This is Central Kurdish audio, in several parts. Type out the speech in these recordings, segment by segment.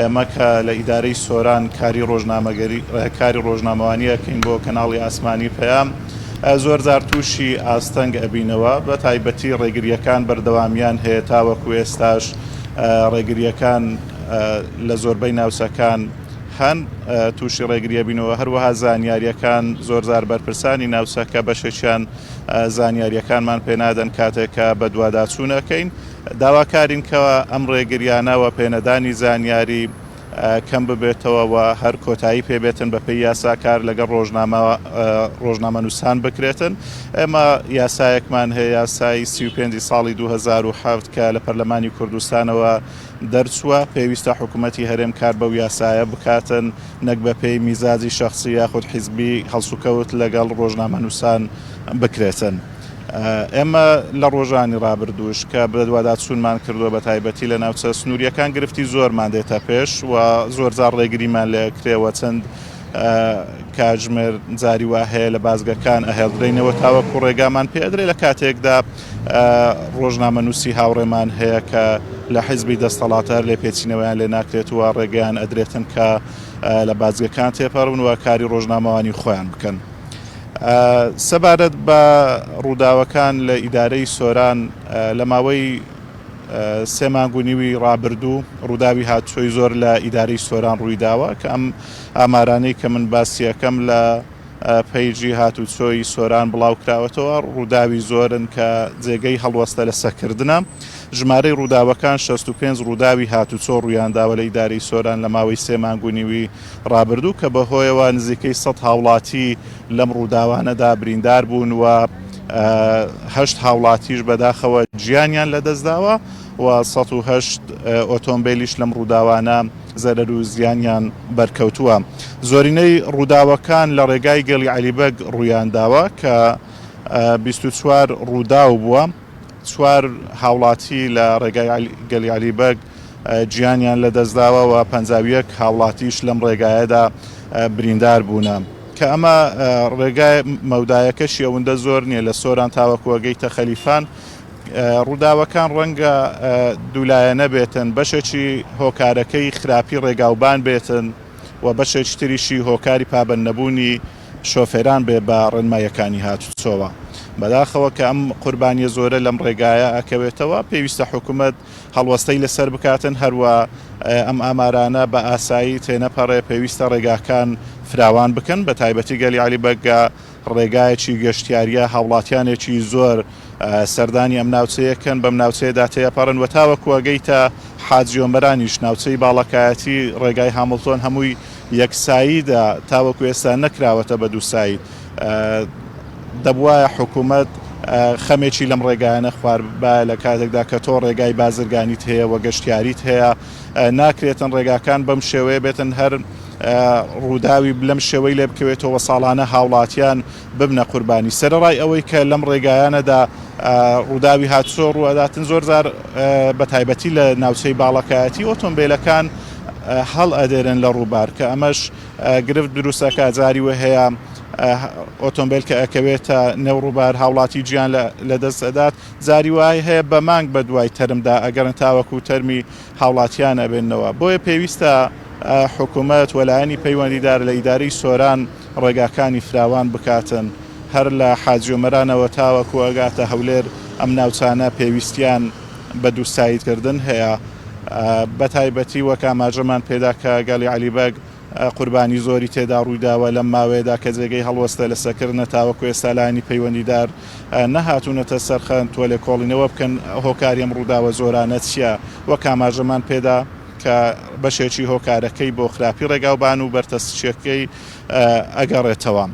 ئێمە کە لە ئیدارەی سۆران کاری ڕۆژنامەگەری کاری ڕۆژنامەوانی ئەکەین بۆ کەناڵی ئاسمانی پەیام زۆر جار تووشی ئاستەنگ ئەبینەوە بە تایبەتی ڕێگرییەکان بەردەوامیان هەیە تاوەکو ئێستاش ڕێگرییەکان لە زۆربەی ناوچەکان هەن تووشی ڕێگری ئەبینەوە هەروەها زانیارییەکان زۆر جار بەرپرسانی ناوچەکە بەشێکیان زانیارییەکانمان پێنادەن کاتێک کە بەدواداچوون ئەکەین. داواکارین کە ئەم ڕێگریانە و پێنەدانی زانیاری کەم ببێتەوە و هەر کۆتایی پێ بێتن بەپێی یاسا کار لەگەڵ ڕۆژنامە ڕۆژنامەنووسان بکرێتن. ئێمە یاسایەکمان هەیە یاسای 35 ساڵی 2007 کە لە پەرلەمانی کوردستانەوە دەرچووە، پێویستە حکوومەتی هەرێم کار بەو یاسایە بکاتن نەک بەپێی میزاجی شەخسی یاخود حیزبی هەڵسوکەوت لەگەڵ ڕۆژنامەنووسان بکرێتن. ئێمە لە ڕۆژانی ڕابردووش کە بەدواداچوونمان کردووە بە تایبەتی لە ناوچە سنوورییەکان گرفتی زۆرمان دێتە پێش و زۆرجار ڕێگریمان لێ ئەکرێ و چەند کاتژمێر جاری وا هەیە لە بازگەکان ئەهێڵدرێینەوە تاوەکو ڕێگامان پێ ئەدرێ لە کاتێکدا ڕۆژنامەنووسی هاوڕێمان هەیە کە لە حیزبی دەستەڵاتە هەر لێپێچینەوەیان لێ ناکرێت و ڕێگەیان ئەدرێتن کە لە بازگەکان تێپەڕن و کاری ڕۆژنامەوانی خۆیان بکەن. سەبارەت بە ڕووداوەکان لە ئیدارەی سۆران لە ماوەی سێ مانگ و نیوی ڕابردوو ڕووداوی هاتوچۆی زۆر لە ئیدارەی سۆران ڕوویداوە کە ئەم ئامارانەی کە من باسیەکەم لە پەیجی هاتوچۆی سۆران بڵاو کراوەتەوە ڕووداوی زۆرن کە جێگەی هەڵوەستە لەسەکردنە ژمارەی ڕووداوەکان 65 ڕووداوی هاتوچۆ ڕوویانداوە لە ئیدارەی سۆران لە ماوەی سێ مانگ و نیوی ڕابردوو کە بەهۆیەوە نزیکەی 100 هاوڵاتی لەم ڕووداوانەدا بریندار بوون و هەشت هاوڵاتیش بەداخەوە گیانیان لەدەستداوە و 108 ئۆتۆمبیلیش لەم ڕووداوانە زەرەر و زیانیان بەرکەوتووە. زۆرینەی ڕووداوەکان لە ڕێگای گەلی عەلی بەگ ڕوویانداوە کە 24 ڕووداو بووە. چوار هاوڵاتی لە ڕێگای گەلی عەلی بەگ گیانیان لەدەستداوە و 51 هاوڵاتیش لەم ڕێگایەدا بریندار بوونە. کە ئەمە ڕێگای مەودایەکەشی ئەوەندە زۆر نییە لە سۆران تاوەکو ئەگەیتە خەلیفان ڕووداوەکان ڕەنگە دوولایەنە بێتن بەشێکی هۆکارەکەی خراپی ڕێگاوبان بێتن و بەشێکی تریشی هۆکاری پابەندنەبوونی شۆفێران بێ بە ڕێنماییەکانی هاتوچۆوە. بەداخەوە کە ئەم قوربانیە زۆرە لەم ڕێگایە ئەکەوێتەوە، پێویستە حکومەت هەڵوەستەی لەسەر بکاتن، هەروا ئەم ئامارانە بە ئاسایی تێنەپەڕێ، پێویستە ڕێگاکان فراوان بکەن، بە تایبەتی گەلی عەلی بەگ ڕێگایەکی گەشتیاریە، هاوڵاتیانێکی زۆر سەردانی ئەم ناوچەیە کەن، بەم ناوچەیەدا تێپەڕن و تاوەکو ئەگەیتە حاجی ئۆمەرانیش ناوچەی باڵەکایەتی ڕێگای هامڵتۆن هەمووی یەک سایدە تاوەکو ئێستا نەکراوەتە بە دووساید دەبوایە حکوومەت خەمێکی لەم ڕێگایانە خواربایە لە کاتێکدا کە تۆ ڕێگای بازرگانیت هەیە و گەشتیاریت هەیە ناکرێتن ڕێگاکان بەم شێوەیە بێتن هەر ڕووداوی لەم شێوەی لێ بکەوێتەوە ساڵانە هاوڵاتیان ببنە قوربانی سەرەڕای ئەوەی کە لەم ڕێگایانەدا ڕووداوی هاتوچۆ ڕووئەداتن زۆر جار بە تایبەتی لە ناوچەی باڵەکایەتی ئۆتۆمبیلەکان هەڵ ئەدێرن لە ڕووبار کە ئەمەش گرفت دروستەکە جاری وە هەیە ئۆتۆمبیل کە ئەکەوێتە نێو ڕووبار هاوڵاتی گیان لە دەست ئەدات جاری وای هەیە بە مانگ بە دوای تەرمدا ئەگەرن تاوەکو تەرمی هاوڵاتیان ئەبێنەوە بۆیە پێویستە حکوومەت وەلایەنی پەیوەندیدار لە ئیدارەی سۆران ڕێگاکانی فراوان بکاتن هەر لە حاجی ئۆمەرانەوە تاوەکو ئەگاتە هەولێر ئەم ناوچانە پێویستیان بە دووسایدکردن هەیە بەتایبەتی وەک ئاماژەمان پێدا کە گەلی عەلی بەگ قوربانی زۆری تێدا ڕوویداوە لەم ماوەیەدا کە جێگەی هەڵوەستە لەسەرکردنە تاوەکو ئێستا لایەنی پەیوەندیدار نەهاتوونەتە سەرخەن تۆ لێکۆڵینەوە بکەن هۆکاری ئەم ڕووداوە زۆرانە چییە وەک ئاماژەمان پێدا کە بەشێکی هۆکارەکەی بۆ خراپی ڕێگاوبان و بەرتەسکیەکەی ئەگەڕێتەوە.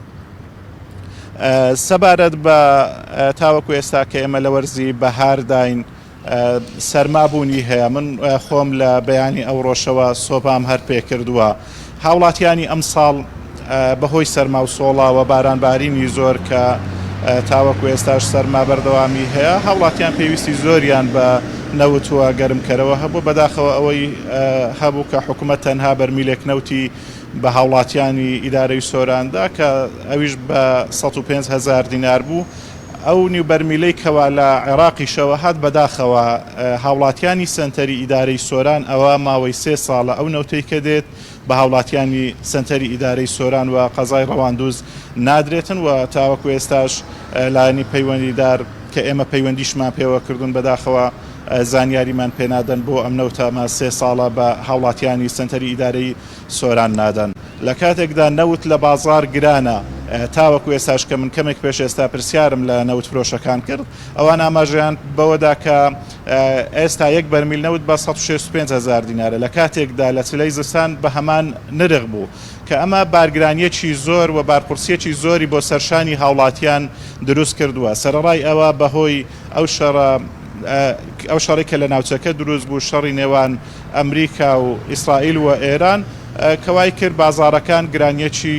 سەبارەت بە تاوەکو ئێستا کە ئێمە لە وەرزی بەهارداین سەرما بوونی هەیە من خۆم لە بەیانی ئەو ڕۆژەوە سۆپام هەر پێکردووە هاوڵاتیانی ئەمساڵ بەهۆی سەرما و سۆڵاوە بارانبارینی زۆر کە تاوەکو ئێستاش سەرما بەردەوامی هەیە هاوڵاتیان پێویستی زۆریان بە نەوت و گەرمکەرەوە هەبوو بەداخەوە ئەوەی هەبوو کە حکومەت تەنها بەرمیلێک نەوتی بە هاوڵاتیانی ئیدارەی سۆراندا کە ئەویش بە 105 هەزار دینار بوو. ئەو نیو بەرمیلەی کەوا لە عێراقیشەوە هات بەداخەوە هاوڵاتیانی سەنتەری ئیدارەی سۆران ئەوە ماوەی سێ ساڵە ئەو نەوتەی کە دێت بە هاوڵاتیانی سەنتەری ئیدارەی سۆران و قەزای ڕەواندوز نادرێتن و تاوەکو ئێستاش لایەنی پەیوەندیدار کە ئێمە پەیوەندیشمان پێوە کردوون بەداخەوە زانیاریمان پێنادەن بۆ ئەم نەوتە ئەمە سێ ساڵە بە هاوڵاتیانی سەنتەری ئیدارەی سۆران نادەن. لە کاتێکدا نەوت لە بازاڕ گرانە، تاوەکو ئێستاش کە من کەمێک پێش ئێستا پرسیارم لە نەوت فرۆشەکان کرد، ئەوان ئاماژەیان بەوەدا کە ئێستا یەک بەرمیل نەوت بە 165 هەزار دینارە، لە کاتێکدا لە چلەی زستان بە هەمان نرخ بوو، کە ئەمە بارگرانییەکی زۆر و بارقورسییەکی زۆری بۆ سەرشانی هاوڵاتیان دروست کردووە، سەرەڕای ئەوە بەهۆی ئەو شەڕە ئەو شەڕەی کە لە ناوچەکە دروست بوو، شەڕی نێوان ئەمریکا و ئیسرائیل و ئێران کە وای کرد بازاڕەکان گرانییەکی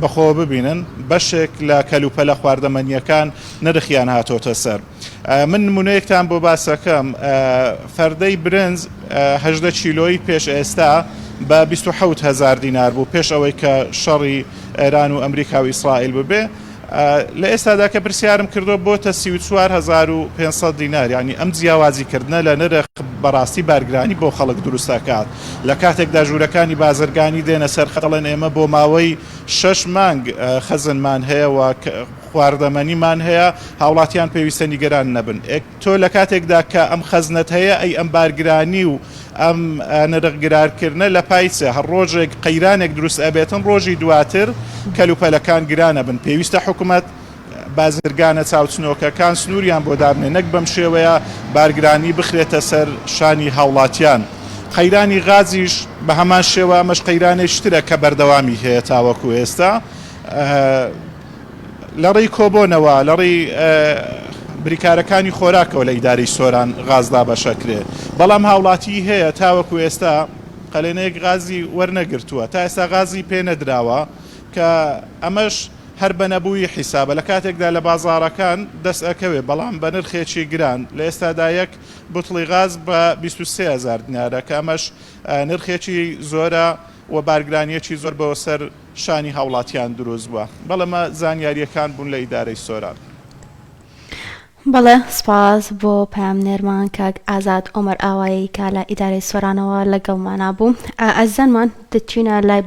بەخۆوە ببینن، بەشێک لە کەلوپەلە خواردەمەنییەکان نرخیان هاتۆتە سەر. من نمونەیەکتان بۆ باسەکەم، فەردەی برنج 18 کیلۆیی پێش ئێستا بە 27 هەزار دینار بوو پێش ئەوەی کە شەڕی ئێران و ئەمریکا و ئیسرائیل ببێ، لە ئێستادا کە پرسیارم کردووە بۆتە 34500 دینار، یانی ئەم جیاوازی کردنە لە نرخ بەڕاستی بارگرانی بۆ خەڵک دروست ئەکات، لە کاتێکدا ژوورەکانی بازرگانی دێنە سەر خەت دەڵێن ئێمە بۆ ماوەی شەش مانگ خەزنمان هەیە و خواردەمەنیمان هەیە، هاوڵاتیان پێویستە نیگەران نەبن. تۆ لە کاتێکدا کە ئەم خەزنەت هەیە ئەی ئەم بارگرانی و ئەم نرخ گرارکردنە لە پای چ؟ هەر ڕۆژێک قەیرانێک دروست ئەبێتن ڕۆژی دواتر کەلوپەلەکان گران ئەبن پێویستە حکومەت بازرگانە چاوچنۆکەکان سنووریان بۆ دابنێ نەک بەم شێوەیە بارگرانی بخرێتە سەر شانی هاوڵاتیان. قەیرانی غازیش بە هەمان شێوە ئەمەش قەیرانێکی ترە کە بەردەوامی هەیە تاوەکو ئێستا. لە ڕێی کۆبۆنەوە، لە ڕێی بریکارەکانی خۆراکەوە لە ئیدارەی سۆران غاز دابەشەکرێ، بەڵام هاوڵاتیی هەیە تاوەکو ئێستا قەلێنەیەک غازی وەرنەگرتووە، تا ئێستا غازی پێ نەدراوە، کە ئەمەش هەر بە نەبوویی حیسابە، لە کاتێکدا لە بازاڕەکان دەست ئەکەوێ، بەڵام بە نرخێکی گران، لە ئێستادا یەک بوتڵی غاز بە 23 هەزار دینارە، کە ئەمەش نرخێکی زۆرە و بارگرانییەکی زۆر بۆ سەر شانی هاوڵاتیان دروست بووە. بەڵێ ئەمە زانیارییەکان بوون لە ئیدارەی سۆران. بەڵێ سپاس بۆ پەیامنێرمان کاک ئازاد ئۆمەر ئاوایی کە لە ئیدارەی سۆرانەوە لەگەڵمانا بوو. ئازیزانمان دەچینە لای.